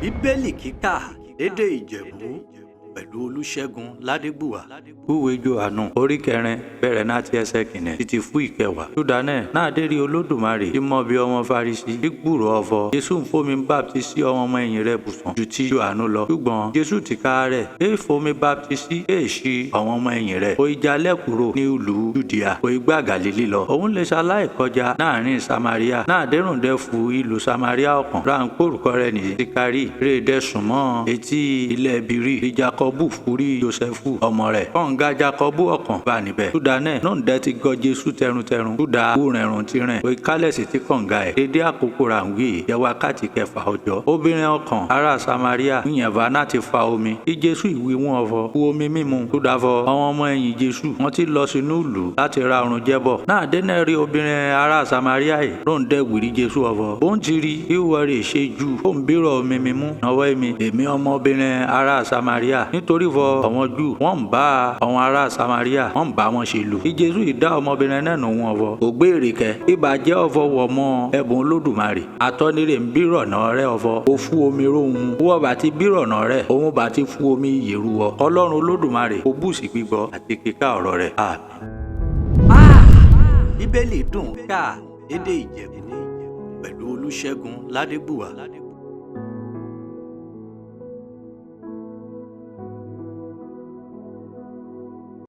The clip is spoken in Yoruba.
Bíbélì kíkà lédè Ìjẹ̀bú pẹ̀lú Olúṣẹ́gun Ládégbùwà. Ìwé Jòhánù orí kẹrin bẹ̀rẹ̀ láti ẹsẹ̀ kìíní títí fún ìkẹwàá. Júdà náà dérí Olódùmarè tí mọ̀ bí ọmọ Farisi tí gbúrò ọ̀fọ̀. Jésù ń fomi baptisi ọmọ ọmọ ẹ̀yìn rẹ̀ bùsàn ju ti Jòhánù lọ. Ṣùgbọ́n Jésù tìkára rẹ̀ é fomi baptisi é ṣí àwọn ọmọ ẹ̀yìn rẹ̀. Kò ì jalẹ̀ kúrò ní ìlú Jùdíà, kò ì gbà Gàlílì lọ. Òun lè ṣaláì kọjá láàrin Samaria. Náà dérùndẹ́ fu ìlú Samaria ọ̀kan. Ráńpórúkọ rẹ̀ ní Síkárì. Rédẹ̀ súnmọ́ etí ilẹ̀ Bírì. Rí Jákọ́bù fúrí Jósẹ́fù ọmọ rẹ̀. Kọ̀ǹga Jákọ́bù ọ̀kan bá níbẹ̀. Júdà náà nóǹdẹ́ ti gọ Jésù tẹruntẹrun. Júdà wúrẹ̀rùn tirẹ̀. Kò ì kálẹ̀ sí ti kọ̀ǹga ẹ̀. Dédé àkókò ràǹwí jẹ́ wákàtí kẹfà ọjọ́. Obìnrin ọ̀kan ará Samaria ń yẹ̀nvá láti fa omi. Kí Jésù ìwí wọn ọ̀fọ̀ fu omi mímu. Júdà fọ àwọn ọmọ ẹ̀yìn Jésù. Wọ́n ti lọ sínú ìlú láti ra ọ̀run jẹ́bọ̀. Náà dénà rí obìnrin ará Samaria yìí. Róǹdẹ́ wìrí Jésù ọ̀fọ̀. Bó ń ti rí ìwọ rè ṣe jù. Ó ń bírọ̀ omi mímú. Nọwọ́ èmi. Èmi ọmọbìnrin ará Samaria. Nítorí fọ àwọn Júù wọ́n ń bá àwọn ará Samaria wọ́n ń bá wọn ṣe lù. Kí Jésù ìdá ọmọbìnrin náà nù wọn ọ̀fọ̀. Kò gbé èrè kẹ. Ìbàjẹ́ ọ̀fọ̀ wọ̀ mọ́ ẹ̀bùn Olódùmarè. Atọ́nirè ń bírọ̀ náà rẹ̀ ọ̀fọ̀. Ó fún omi róhun. Wọ́n bá ti bírọ̀ náà rẹ̀. Òun bá ti fún omi ìyèrú wọ. Ọlọ́run Olódùmarè kó bùsí gbígbọ́ àti kíkà ọ̀rọ̀ rẹ̀. Àmín. Bíbélì dùn ká lédè Ìjẹ̀bú pẹ̀lú Olúṣẹ́gun Ládégbùwà.